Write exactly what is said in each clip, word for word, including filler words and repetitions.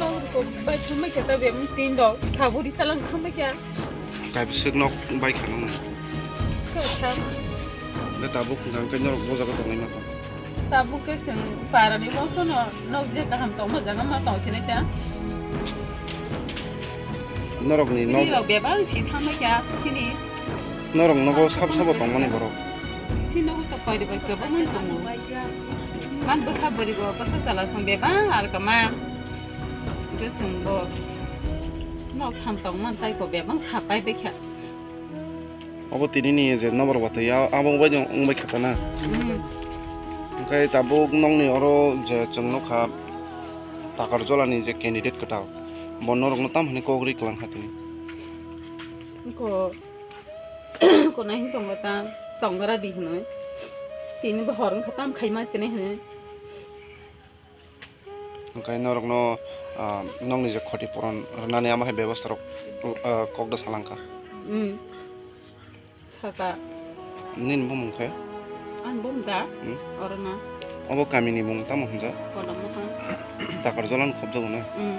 Nok rok bai thangma khe ta bebak tin rok saburi talang thangma khe. Kaibiswk nok bai kha nang. Khe thang. Hwnkhe tabuk hwnkha hwnkhe norok bo jaga tongnai ma tong. Tabuk khe chwng parani bokhno nok je kaham tongma jaga ma tong sinai ta. Norokni nok. Bini rok bebak si thangma khe chini. Norok nogo sab sabo tongmani borok. Si nogo to koi rwbai kwbangma tongo. Man bwsa bwrwi bo bwsa chwla song bebak alkama. Hwnkhe chwng bo nok tham tong man tai ko bebak sapai bai kha. Obo tini ni je nobar watwi a-, abo bai no wngbai kha ta na. Hmm. Hwnkhe tabuk nokni oro je chwng nukha Takarjolani je candidate kwtal, bo norokno tam hwnwi kok ri kwlang kha tini. Ko, ko nai hwn tongo ta, tongora di hwnwi. Tini bo hor wngkha tam khaima sini hwnwi. Hwnkhe norokno, ah, nokni je khoti puron rwnani ama hai bebostha rok, ah, kokda salangkha. Hmm. Saka. Nini bumung khe? Ang bum da? Hmm? Oro na. Obo kamini bumung tamo hwnjak? Kono mokang. Takarjolan khobjago na? Hmm.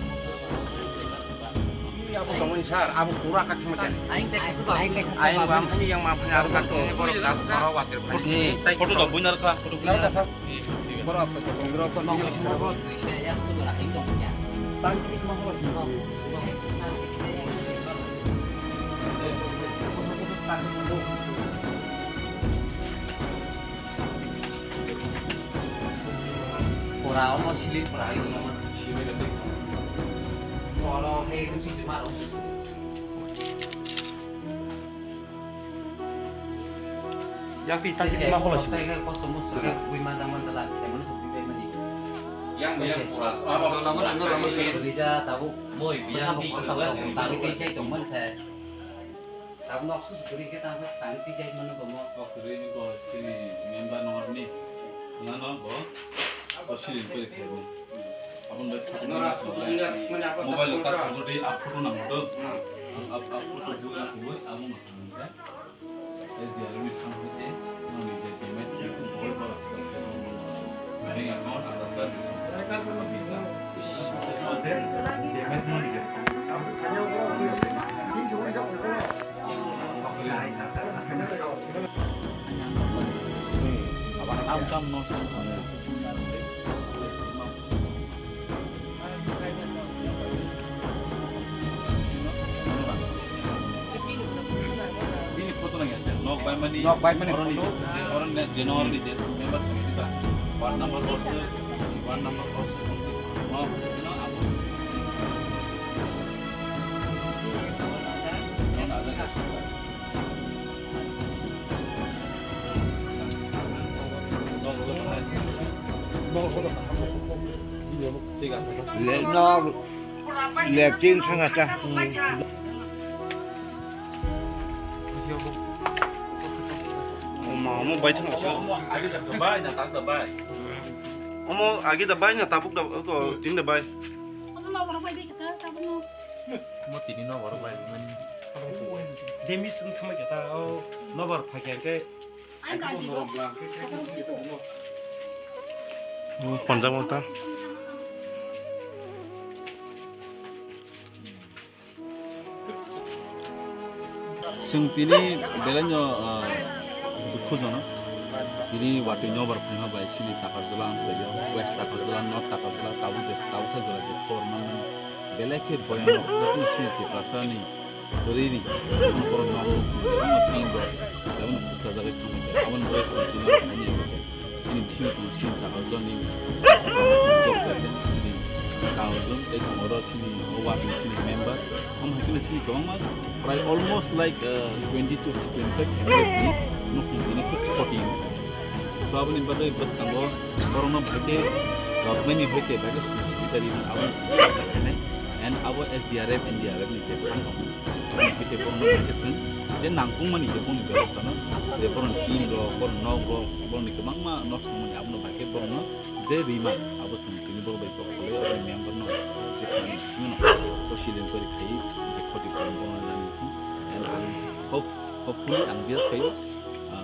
Abo tongmani sir, abo pura kathima kani. Ayang bam hani yang ma phani aro kathima ni borok dak borok water phani. Photo da buinar kha. Borok apa tu? Borok apa? Pura omo sili pura. Oro he rupi juma ro. Yang ti tang ti ma hola si. Kosto mosto ke kui ma jang man jala, se man su kui mani. Yang yang pura. Rija tabu. Moi biang ti. Tang ti sai tong man sai. Tabuk nok sus guri khe tang tang twi jai mano bomo. Kok kwrwi ni bo sini member no ni. Nano bo, bo sini kwrwi khe bo. Abon bai photo nora photo ni mobile ta photo dei, a photo nang do. Ab ab photo bu na bu abon nang kha. S D R ni thang khe no ni je payment ni mobile ba. Bank account, Aadhaar card. Bini photo nang ya, nok bai mani, nok bai mani oroni, photo. Oroni je, oroni je member thang kita. Ward number dos, ward number dos, nok, you know, abo. Nok, nok, nok. Thik ase. Le, nok. Lepchin thang ata. Oma, omo bai thang asa. Omo agi da bai na tak da bai. Omo agi da bai na tabuk da ko tin da bai. Omo tini no boro bai mani. Demis wngkha mai kata o nobar phakya ke. Panjang mata. Chwng tini belai no, ah, dukhu jono. Tini watwi nobar phaima bai chini Takarjala amchaio, West Takarjala, North Takarjala, tabuk je, tabuk sa jora je khobor manmani. Belai khe boyano, jotono chini Tiprasa ni Rini, abo no borok nok, abo no tin rok, abo no khuksa jagwi thangwi khe, abo no bai song tin rok thangwi khe, chini bisingo tongo chini Takarjala ni, chini Takarjala ni tei oro chini o ward ni chini member, omo hai kheno chini kwbangma, prai almost like, uh, twenty to twenty-five families ni nukhung tini khub khoti wngkha. So aboni bagwi bwskango borokno bahai khe government ni bahai khe bahai khe sujita rina aboni sujita khainai. And abo S D R F, N D R F ni je phan rok, aboni bahai khe borokno bahai khe chwng je nangkukmani je boni bebostha no, je borokni tin rok, borokni nok rok, borokni kwbangma nosto wngmani abono bahai khe borokno je rima abo chwng tini borok bai kok salai aboni member no je phan ni bisingo no to silent kori khai je khoti phan borokno rani thung. And ang hope, hopefully ang bias khai, ah,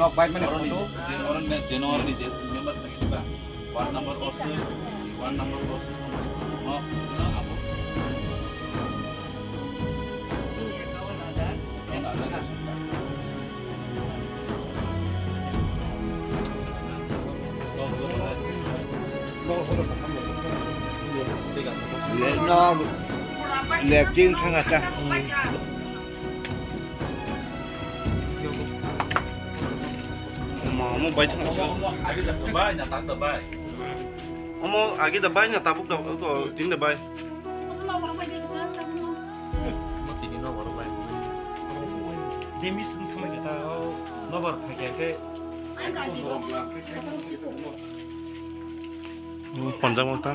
Nok bai mane photo. January ni je member thang ba. Ward number o se, ward number o se. No, no, abo. Le-, no, lepching thangata. Omo, omo bai thang. Omo, agi da bai na tak da bai. Omo, agi da bai na tabuk da, o, tin da bai. Omo tini no boro bai. Demis wngkha mai khe ta, o, nobar phai khe. Omo ponjak wngkha.